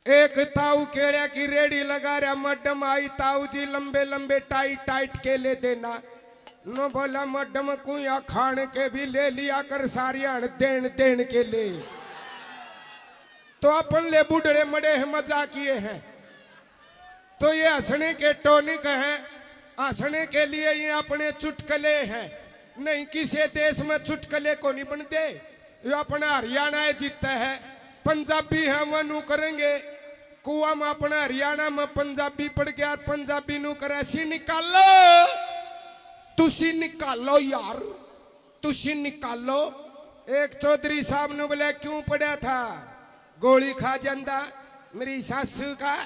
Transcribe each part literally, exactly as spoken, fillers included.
एक ताऊ केळ्या की रेड़ी लगा रहा, "मैडम आई ताऊ जी, लंबे लंबे टाइट टाइट केले देना।" नो बोला, "मैडम, कुया खान के भी ले लिया कर, सारियां देन देन के ले।" तो अपन ले बुढ़ड़े मड़े हैं, मजाकिए हैं। तो ये हंसने के टॉनिक हैं, हंसने के लिए ये अपने चुटकले हैं। नहीं, किसी देश में चुटकले को नहीं बनते। ये अपना हरियाणा है, जीता है। पंजाबी हैं, वो नू करेंगे। कुआ में अपना हरियाणा में पंजाबी पड़ गया, पंजाबी नू करे, "सी निकालो, तुसी निकालो यार।" तुसी निकालो। एक चौधरी साहब ने बोला, "क्यों पड़ा था?" "गोली खा जांदा, मेरी सासू का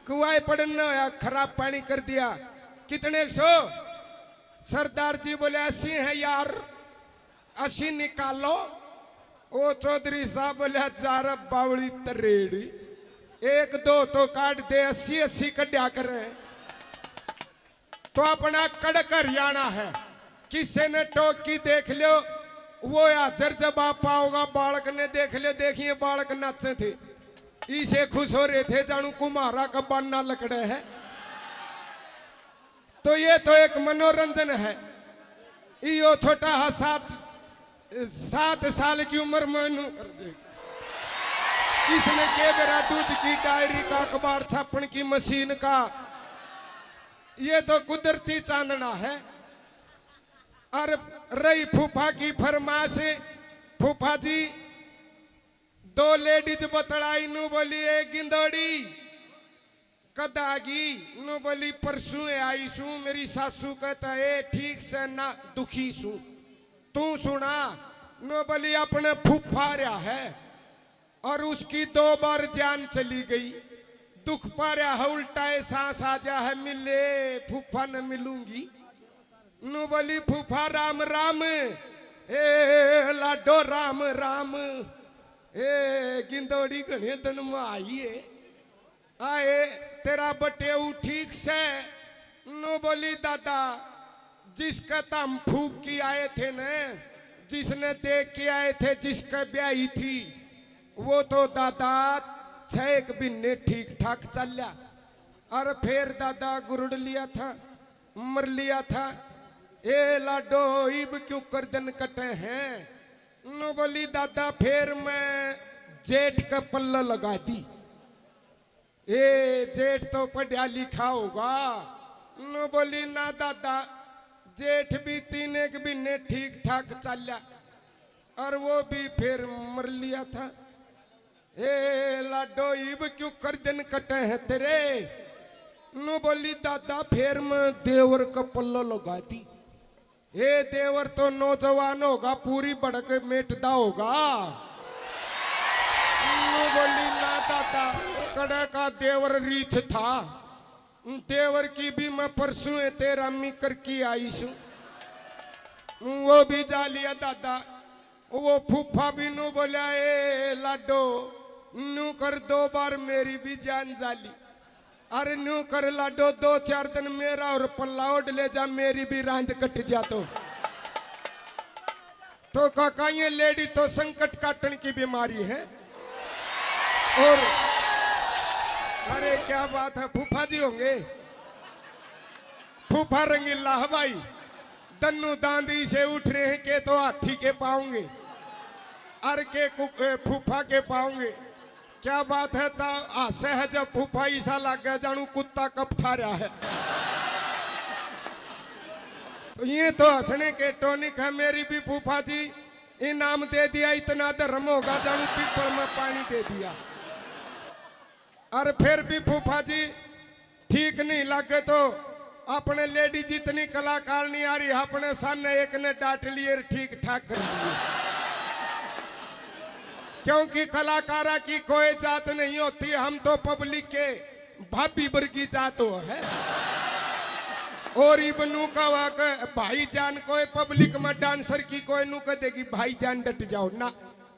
कुआए पड़न न होया, खराब पानी कर दिया।" "कितने सौ?" सरदार जी बोले, "अस्सी है यार, अस्सी निकालो।" ओ चौधरी साहब बोले, "जा रे बावली तरेड़ी, एक दो तो काट दे, अस्सी अस्सी कड्या करें।" तो अपना कड़क हरियाणा है। किसी ने टोक की देख लो, वो हाजर जवाब पाओगा। बालक ने देख ले, देखिए बालक नाचे थे, इसे खुश हो रहे थे, जानू कुम्हारा का बाना लकड़े है। तो ये तो एक मनोरंजन है। यो छोटा हा सात, सात साल की उम्र में नू कर दे। इसने के बेरा दूध की डायरी का, अखबार छापन की मशीन का, ये तो कुदरती चांदना है। और रही फूफा की फरमाइश, फूफा जी, दो लेडीज बतलाई, नू बोली, "ए गिंदोड़ी, कद आ गई?" नू बोली, "परसों आई सूं, मेरी सासू कहता है ठीक से ना, दुखी सूं।" "तू सुना?" नू बोली, "अपने फूफा रहा है और उसकी दो बार जान चली गई, दुख पा रहा है, उल्टा ए सांस आ जा है, मिले फूफा न मिलूंगी।" नू बोली, "फूफा राम राम, ए लाडो राम राम, ए गिंदोड़ी घणे दिन में आई है, आए तेरा बटेऊ ठीक से?" नू बोली, "दादा, जिसका तो हम फूक के आए थे न, जिसने देख के आए थे, जिसका ब्याही थी, वो तो दादा छह एक महीने ठीक ठाक चल्या, और फिर दादा गुरुड़ लिया था, मर लिया था। ए लाडो, इब क्यों कर दिन कटे हैं?" नू बोली, "दादा, फिर मैं जेठ का पल्ला लगा दी।" "ए, जेठ तो पढ़ा लिखा होगा?" नू बोली, "ना दादा, जेठ भी तीन एक महीने ठीक ठाक चाल्या, और वो भी फिर मर लिया था।" "ए लाडो, इब क्यों कर दिन कटे हैं तेरे?" नू बोली, "दादा, फिर मैं देवर का पल्ला लगा दी।" "ए देवर तो नौजवान होगा, पूरी भड़क मेटदा होगा।" नू बोली, "ना दादा, कड़े का देवर रीछ था, देवर की भी मैं परसों है तेरा मी करके आई सूं, वो भी जा लिया दादा।" वो फूफा भी नू बोला, "ए लाडो, नू कर दो बार मेरी भी जान जा ली।" "अरे न्यू कर लाडो, दो चार दिन मेरा और पल्ला ओढ़ ले जा, मेरी भी रांद कट जा तो।" तो काका, ये लेडी तो संकट काटन की बीमारी है। और अरे क्या बात है, फूफा जी होंगे, फूफा रंगीला है भाई। दन्नू दांदी से उठ रहे हैं के तो हाथी के पाओगे, अर के कु-, ए, फूफा के पाओगे। क्या बात है, ता हंसे है जब फूफा, इसा लागे जानू कुत्ता कपठा रहा है। तो ये तो हंसने के टॉनिक है। मेरी भी फूफा जी इनाम दे दिया, इतना धर्म होगा जानू पीपल में पानी दे दिया। अर फिर भी फूफा जी ठीक नहीं लगे तो अपने लेडी जितनी कलाकार नहीं आ रही, अपने सामने एक ने डांट लिए, ठीक ठाक कर दिए। क्योंकि कलाकारा की कोई जात नहीं होती, हम तो पब्लिक के भाभी वर्गी जात हो है। और इब नू कहा के भाईजान, कोई पब्लिक में डांसर की कोई नू कह देगी, "भाईजान डट जाओ ना।"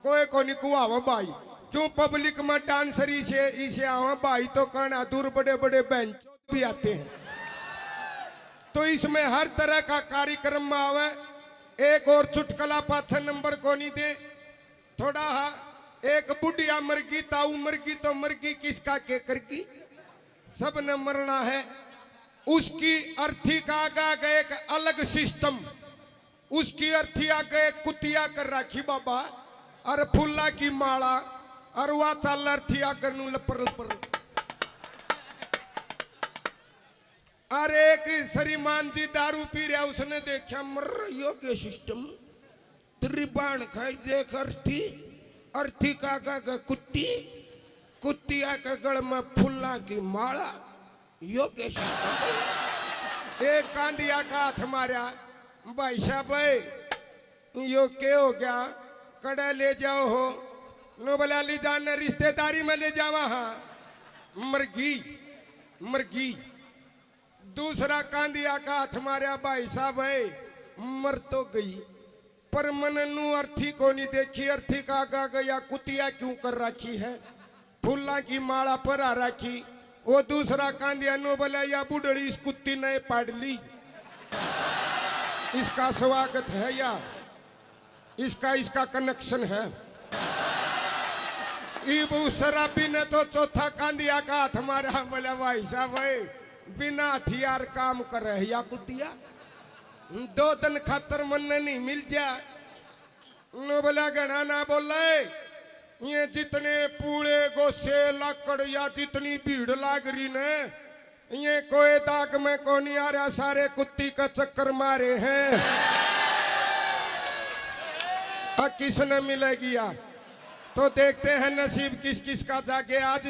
कोई को नहीं कुआवा भाई। क्यों पब्लिक में डांसर इसे, इसे आवा भाई तो कहना दूर बड़े बड़े बेंच भी आते हैं। तो इसमें हर तरह का कार्यक्रम में आवे। एक और चुटकला पाछे नंबर को नहीं दे, थोड़ा हा एक बुढ़िया मरगी, ताऊ मरगी तो मरगी, किसका के करगी, सबने मरना है। उसकी अर्थी का आगा गए एक अलग सिस्टम। उसकी अर्थी आगे कुतिया कर राखी बाबा, और फूला की माला, और वा चाल अर्थी आगे नू लपर लपर। अरे एक श्रीमान जी दारू पी रहा, उसने देखा, मर यो के सिस्टम, तेरी बाण खाई देख अर्थी, अर्थी का आगे कुत्ती, कुत्तिया के गल में फूला की माला, यो के सिस्टम। एक कांदिया का हाथ मारा, भाई साहब, यो के हो गया? कड़े ले जाओ हो? नो बोला, ले जाने रिश्तेदारी में ले जावा हाँ। मरगी, मरगी। दूसरा कांदिया का हाथ मारा, भाई साहब, मर तो गई, पर मन नू अर्थी को नहीं देखी। अर्थी का आगा गया कुतिया क्यों कर रखी है, फूला की माला पहरा रखी। वो दूसरा कांदिया नो बोला, या बुढ़ड़ी इस कुत्ती ने पाड़ ली, इसका स्वागत है या इसका, इसका कनेक्शन है। इब उस शराबी ने तो चौथा कांदिया का हाथ मारा, बोला, भाई साहब, भाई, बिना हथियार काम कर रहे या कुतिया, दो दिन खातर मन नहीं मिल जा। नो बोला, घना ना बोले, ये जितने पूले गोसे लाकड़ या जितनी भीड़ लाग रही ने, ये कोई दाग में को नहीं आ रहा, सारे कुत्ती का चक्कर मारे हैं। आ किसने मिलेगी आ? तो देखते हैं नसीब किस किस का जागे आज।